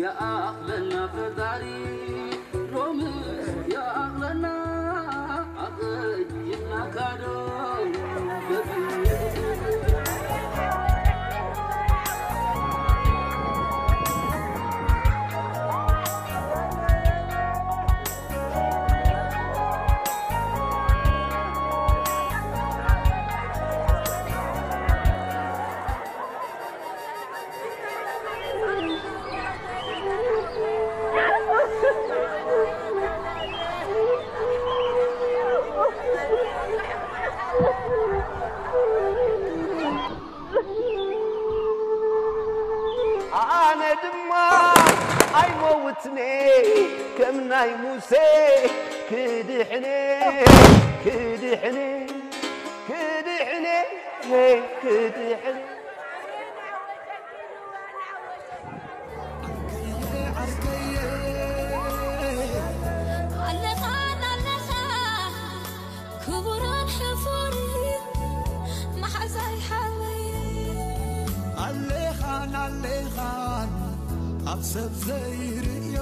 ይኣኽለና ፈጣሪ ሎምስ ይኣኽለና ኣቐይምናካ ዶ በቲ ኣነ ድማ ኣይመውትኔ ከም ናይ ሙሴ ክድሕኔ ክድሕኔ ክድሕኔ ክድሕኔ ኣለኻን ኣለኻ ክቡርን ሕፉር መሓዛይ ሓወይ ኣለኻን ኣለኻን ኣብ ሰብ ዘይርእዮ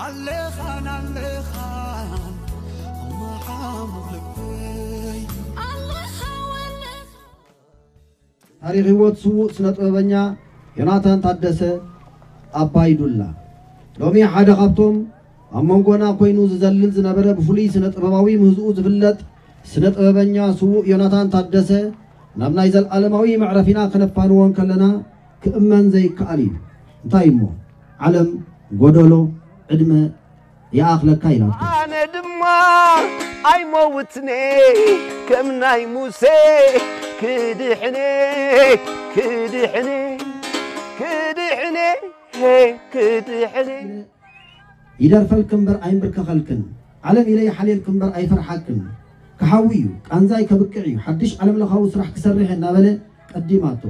ኣለኻን ኣለኻን መሓሙቕ ልበይ ኣለኻ ወለኻ ታሪኽ ህይወት ስዉእ ስነ ጥበበኛ ዮናታን ታደሰ ኣባይ ዱላ። ሎሚ ሓደ ካብቶም ኣብ መንጎና ኮይኑ ዝዘልል ዝነበረ ብፍሉይ ስነ ጥበባዊ ምህዝኡ ዝፍለጥ ስነ ጥበበኛ ስዉእ ዮናታን ታደሰ ናብ ናይ ዘልኣለማዊ መዕረፊና ከነፋንዎ እንከለና ክእመን ዘይከኣል እዩ። እንታይ እሞ ዓለም ጎደሎ ዕድመ ይኣኽለካ ኢላቶ። ኣነ ድማ ኣይመውትኔ ከም ናይ ሙሴ ክድሕኔ ክድሕኔ ክድሕኔ ክድሕኔ ይደርፈልኪ እምበር ኣይምብርከኸልክን፣ ዓለም ኢለ ይሓልየልኪ እምበር ኣይፈርሓክን፣ ክሓዊ እዩ፣ ቃንዛይ ከብቅዕ እዩ፣ ሓድሽ ዓለምለኻዊ ስራሕ ክሰርሕ እየ እናበለ ቀዲማቶ።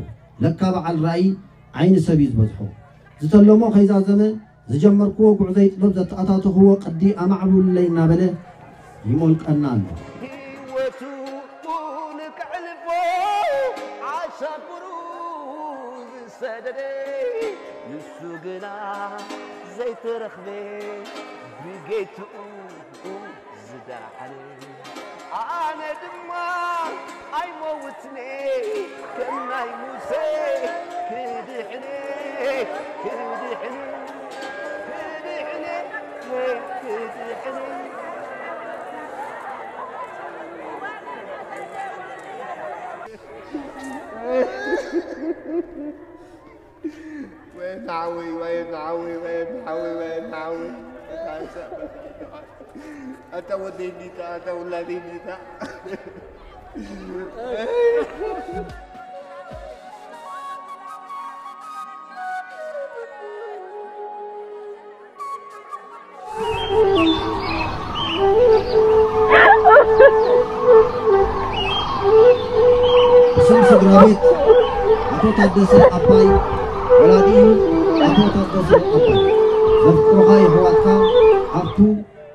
ለካ በዓል ራእይ ዓይኒ ሰብ እዩ ዝበዝሖ። ዝተለሞ ከይዛዘመ ዝጀመርክዎ ጉዕዞይ ጥበብ ዘተኣታተኽዎ ቅዲ ኣማዕብሉለይ እናበለ ይሞልቀና ኣሎ። ህይወቱ ንክዕልፎ ዓሻ ቁሩ ዝሰደደ ንሱ ግና ዘይተረኽበ ብጌትኡ ዝደሓነ ኣነ ድማ ኣይመውትኔ ከም ናይ ሙሴ ክድሕኔ ክድሕኔ ክድሕኔ ክድሕኔ ወይን ሓወይ ወይን ሓወይ ወይን ሓወይ ወይን ሓወይ ኣታ ወደይ ዲታ ኣታ ውላደይ ዲታ ብስም ስድራ ቤት ኣቶ ታደሰ ኣባይ ወላዲኡ ኣቶ ታደሰ ኣባይ ዘፍቅሩኻ የሕዋትካ ሓፍቱ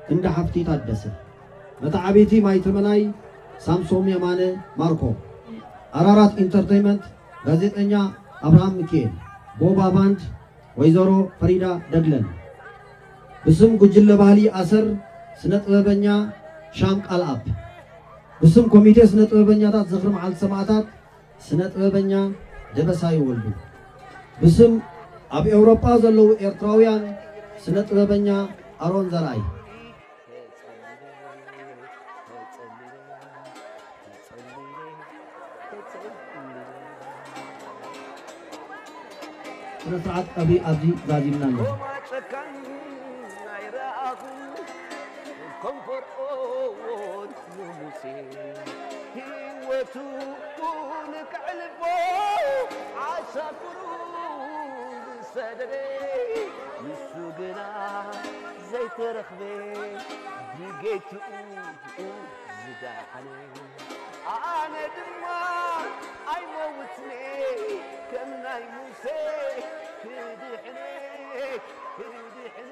ክንዲ ሓፍቲ ታደሰ መተዓብይቲ ማይ ተመናይ ሳምሶም የማነ ማርኮ ኣራራት ኢንተርተይመንት ጋዜጠኛ ኣብርሃም ሚኪኤል ቦባ ባንድ ወይዘሮ ፈሪዳ ደግለን ብስም ጉጅለ ባህሊ ኣሰር ስነ ጥበበኛ ሻም ቃልኣብ ብስም ኮሚቴ ስነ ጥበበኛታት ዝኽሪ መዓልቲ ሰማእታት ስነ ጥበበኛ ደበሳይ ወልዱ ብስም ኣብ ኤውሮጳ ዘለዉ ኤርትራውያን ስነ ጥበበኛ ኣሮን ዘርኣይ ስነ ስርዓት ቀብሪ ኣብዚ ዛዚምና ኣለና። ንሙሴ ህይወቱ ንክዕልፎ ዓሻ ቁሩ ዝሰደደ ንሱ ግና ዘይተረኽበ ብጌትኡ ዝደሓነ ኣነ ድማ ኣይመውትኔ ከም ናይ ሙሴ ክድሕነ ክድሕነ